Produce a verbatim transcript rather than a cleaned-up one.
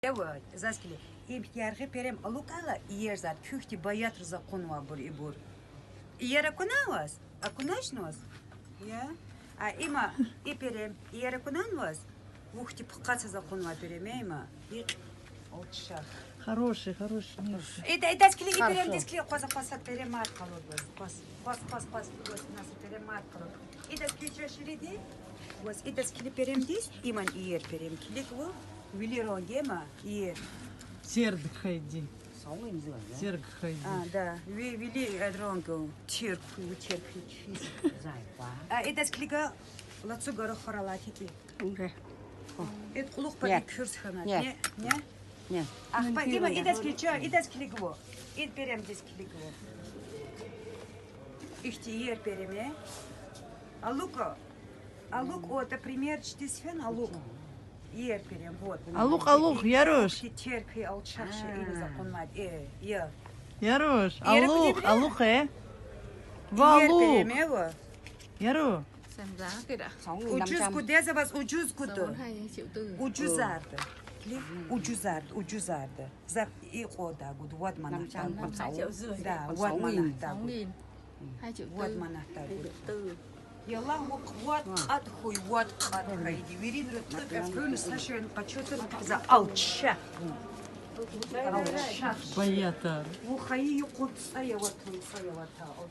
Эва, заз килиг, им яргъи перем алукӀайла, иер заз, куьхьди баятриз акъуднавайбур ибур. Иер акуна ваз? Акуначни ваз? Я? А, има, и перем, иер акунани ваз? Вухтин пхъацаз акъуднавай перем я има. Икь. Алчах. Хороший, хороший, Миша. Ида, идаз килиг, и перемдиз килиг, акъваз, акъваз, са перем мад къалурбур. Акъваз, акъваз, акъваз, акъваз, акъваз, на са перем мад къалурбур. Идаз килиг, чаз шириди. Акъваз, идаз килиг перемдиз, иман иер перем. Килигва, вили рангема, иер. Терг хьайиди. Терг хьайиди. А, да, ви-, вили рангу, терг хьуй, ви терг хьуй, чиз. А, идаз килига, лацу гара хваралай тики. Уре. Ид кьулухъ патал куьрс хьана. Не, не. Ахпа има идаз килиг, ча, идаз килигва. Ид перемдиз килигва. Ихьтин иер перем я. АлукӀа. АлукӀа, вот, пример чтиз фена, алукӀа. Иер перем, вот. АлукӀа, алукӀа, Яруш. Ихьтин терг хьайи алчах ша, илиз акъуднавайди. Э, я. Яруш, алукӀа, алукӀа. Ва алукӀа. Иер перем я ва. Яру. Ужуз гуда, за ваз ужуз гуда. Ужузарда. Килиг, ужузарда, ужузарда. За и кьвадар гуда, вад манатар гуда. Да, вад манатар гуда. Вад манатар гуда. Яллагь, вад кьатӀ хьуй, вад кьатӀ хьайиди. Виринра тӀуьк кьуьлни са шейни къачуз тур, за алчах. Алчах. Баятар. Вун хайи юкъуз цӀай аватун, цӀай аватун.